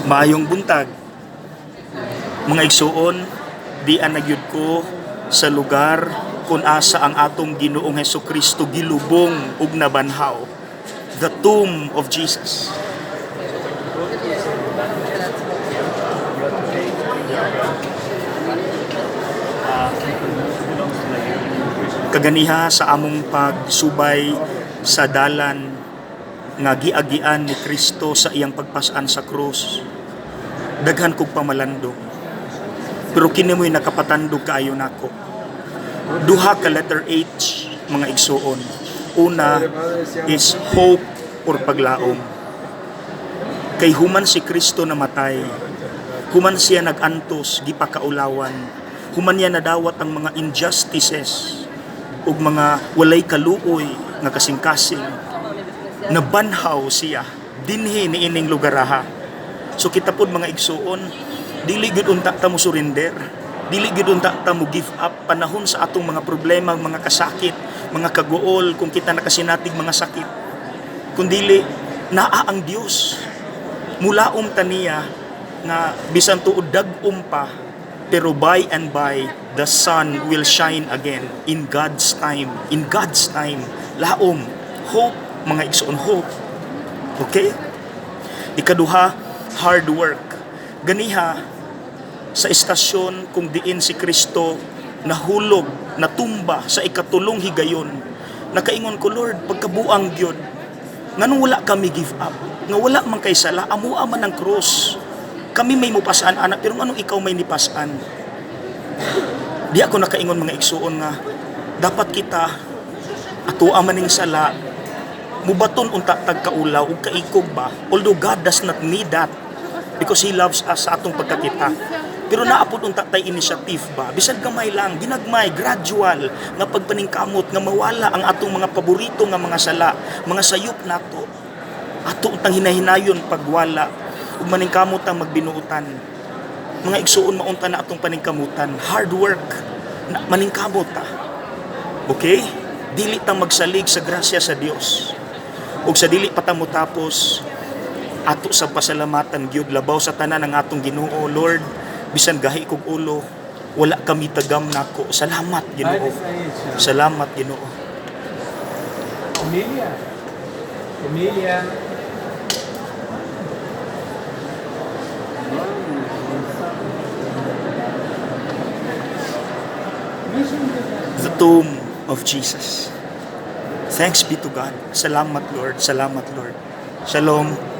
Maayong buntag. Mga igsuon, dian na gyud ko sa lugar kung asa ang atong Ginoong Hesus Kristo gilubong ug nabanhaw. The tomb of Jesus. Kaganiha sa among pagsubay sa dalan nga giagian ni Kristo sa iyang pagpasan sa krus, daghan kog pamalandong. Pero kini mo'y nakapatandog kaayo nako. Duha ka letter H, mga igsuon. Una is hope or paglaom. Kay human si Kristo namatay, human siya nag-antos, gipakaulawan, human niya nadawat ang mga injustices ug mga walay kaluoy nga kasing-kasing, nabanhaw siya dinhi niining lugaraha. So kita pod, mga igsuon, dili gyud unta ta mo surrender, dili gyud unta ta mo give up panahon sa atong mga problema, mga kasakit, mga kaguol, kung kita nakasinatig mga sakit. Kundili naa ang Dios. Mulaom ta niya nga bisan tuod dag-om pa, pero by and by the sun will shine again in God's time, in God's time. Laom, hope, mga igsuon, hope. Okay? Ikaduha, hard work. Ganiha sa istasyon kung diin si Kristo nahulog, natumba sa ikatulong higayon, nakaingon ko, "Lord, pagkabuang gyud, nganong wala kami give up? Nga wala man kay sala, amua man ang krus. Kami may mupasan ana, pero nganong ikaw may nipasan?" Di ako nakaingon, mga igsuon, nga dapat kita atoa man ning sala, mubaton unta tag kaulaw ug kaikog ba, although God does not need that because He loves us sa atong pagkakita. Pero naa pod unta tay initiative ba, bisan gamay lang, ginagmay, gradual nga pagpaningkamot nga mawala ang atong mga paborito nga mga sala, mga sayop nato. Ato untang hinahinayon pagwala ug maningkamot ang magbinuotan. Mga igsuon, maunta na atong paningkamutan, hard work na, maningkamot ta. Okay, dili ta magsalig sa grasya sa Dios. Ug sa dili pa ta motapos, ato sa pasalamatan gyud labaw sa tanan ang atong Ginoo. Lord, bisan gahi kog ulo, wala kami tagam nako. Salamat, Ginoo. Salamat, Ginoo. Emilia. Emilia. The tomb of Jesus. Thanks be to God. Salamat, Lord. Salamat, Lord. Shalom.